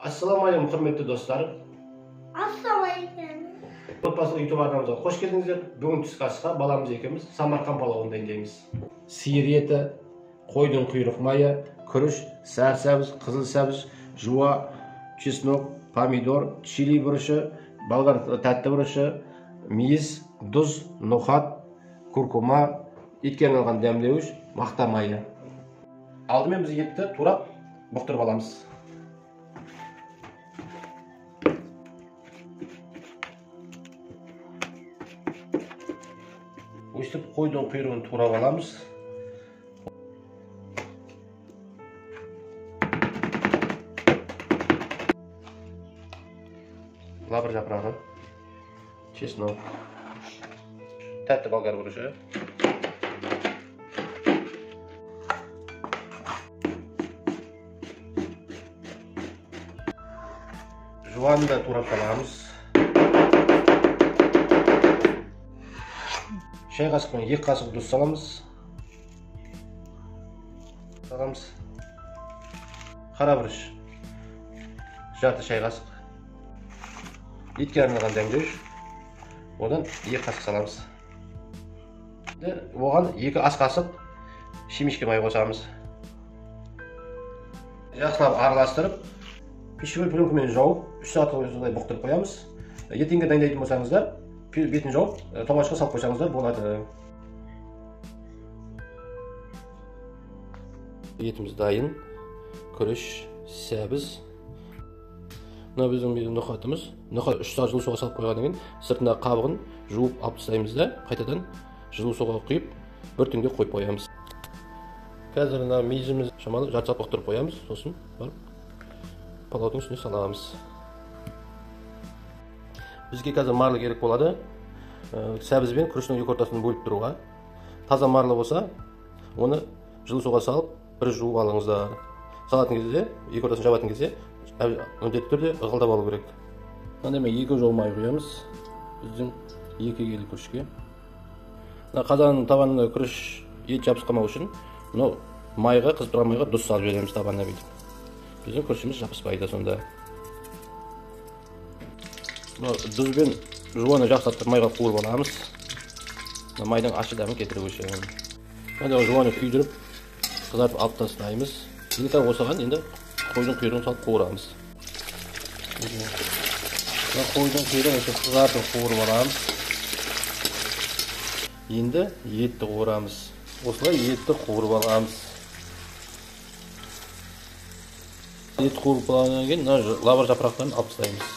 Ассалаумағалейкум, құрметті достар. Ассалаумағалейкум. Отбасылық YouTube арнамызға қош келдіңіздер. Бүгін түскі асқа баламыз екеуміз Самарқан палауын дайындаймыз. Сиыр еті, қойдың құйрық майы, күріш, сары сәбіз, қызыл сәбіз, жуа, чеснок, помидор, чили бұрышы, болгар тәтті бұрышы, мейіз, тұз, ноқат, куркума, етке арналған дәмдеуіш, мақта майы. Алдымен біз етті турап бұқтырып аламыз. Өстіп қойдың құйрығын турап аламыз. Лавр жапырағы, чеснок, тәтті болгар бұрышы. Жуаны да турап саламыз. Шай қасықпен 2 қасық тұз саламыз. Қара бұрыш жарты шай қасық. Етке арналған дәмдеуіш, одан 2 қасық саламыз. Оған 2 ас қасық шемішке май қосамыз. Жақсылап араластырып, пищевой пленкамен жауып, 3 сағат осылай бұқтырып қоямыз. Ертеңге дайындайтын болсаңыздар, бетін жауып, тоңазытқышқа салып қойсаңыздар болады. Етіміз дайын. Күріш, сәбіз. Мына біздің ноқатымыз. Ноқат 3 сағат жылы суға салып қойғаннан кейін сыртындағы қабығын жуып алып тастаймыз да, қайтадан жылы суға құйып, бір түнге қойып қоямыз. Қазір мына мейізіміз шамалы жарты сағат бұқтырып қоямыз, сосын барып палаудың үстіне саламыз. Бізге қазір марлы керек болады. Сәбіз бен күріштің екі ортасын бөліп тұруға. Таза марлы болса, оны жылы суға салып, бір жуып алыңыздар. Салатын кезде, екі ортасын жабатын кезде міндетті түрде ығылдап алу керек. Мынандай 2 жол май құямыз біздің 2 келі күрішке. Мына қазанның табанына күріш ет жабысып қалмау үшін мынау майға, қызып тұрған майға тұз салып жібереміз табанына бүйтіп. Біздің күрішіміз жабыспайды сонда. Мына тұз бен жуаны жақсылап майға қуырып аламыз. Мына майдың ащы дәмін кетіру үшін. Мына жуаны күйдіріп, қызартып алып тастаймыз. Енді осыған енді қойдың құйрығын салып қуырамыз. Мына қойдың құйрығын осы қызартып қуырып аламыз. Енді етті қуырамыз. Осылай етті қуырып аламыз. Ет қуырып болғаннан кейін мына лавр жапырақтарын алып тастаймыз.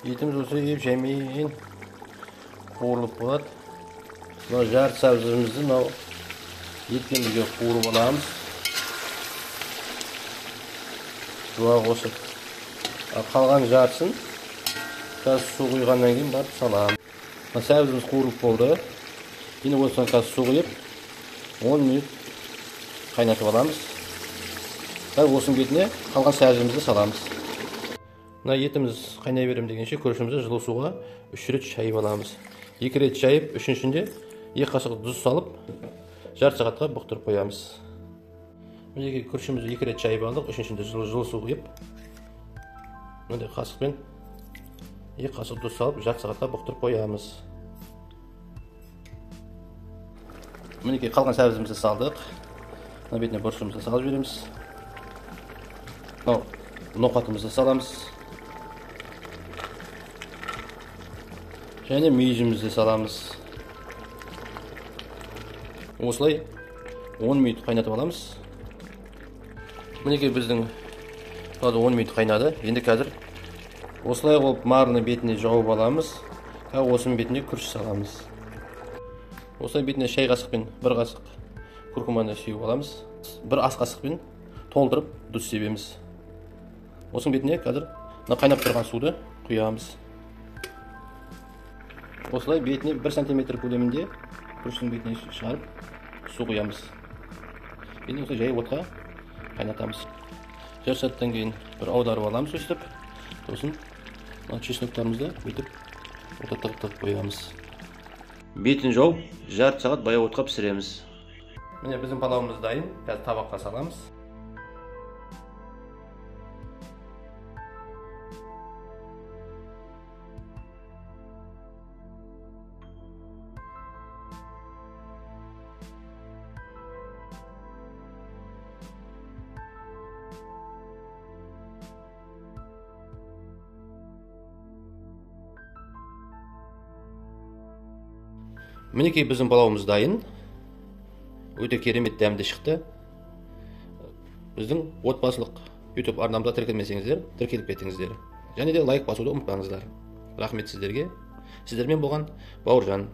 Етіміз осы еп жаймен қуырылып болады. Мына жарты сәбізімізді мынау етпен бірге қуырып аламыз. Жуа қосып, қалған жартысын қазір су құйғаннан кейін барып саламыз. Мына сәбізіміз қуырылып болды. Енді осыған қазір су құйып 10 минут қайнатып аламыз. Қазір осының бетіне қалған сәбізімізді саламыз. Мына етіміз қайнай берем дегенше күрішімізді жылы суға 3 рет шайып аламыз. 2 рет шайып, үшіншінде 2 қасық тұз салып, жарты сағатқа бұқтырып қоямыз. Мінекей күрішімізді 2 рет шайып алдық, үшіншінде жылы су құйып, мынандай қасықпен 2 қасық тұз салып, жарты сағатқа бұқтырып қоямыз. Мінекей қалған сәбізімізді салдық. Мына бетіне бұрышымызды салып жібереміз. Мынау ноқатымызды саламыз. Және мейізімізді саламыз. Осылай 10 минут қайнатып аламыз. Мінекей біздің 10 минут қайнады. Енді қазір осылай қылып марлының бетіне жауып аламыз. Қазір осының бетіне күріш саламыз. Осылай бетіне шай қасықпен 1 қасық куркуманы сүйіп аламыз. 1 ас қасықпен толтырып тұз себеміз. Осының бетіне қазір мына қайнап тұрған суды құямыз. Осылай бетіне 1 сантиметр көлемінде күріштің бетіне шығарып су құямыз. Енді осылай жай отқа қайнатамыз. Жарты сағаттан кейін бір аударып аламыз өстіп. Сосын мына чесноктарымызды бүйтіп отқа тығып қоямыз. Бетін жауып, жарты сағат баяу отқа пісіреміз. Міне біздің палауымыз дайын. Қазір табаққа саламыз. Мінекей, біздің палауымыз дайын. Өте керемет дәмді шықты. Біздің отбасылық YouTube арнамызға тіркелмесеңіздер, тіркеліп кетіңіздер. Және де лайк басуды ұмытпаңыздар. Рахмет сіздерге. Сіздермен болған Бауыржан.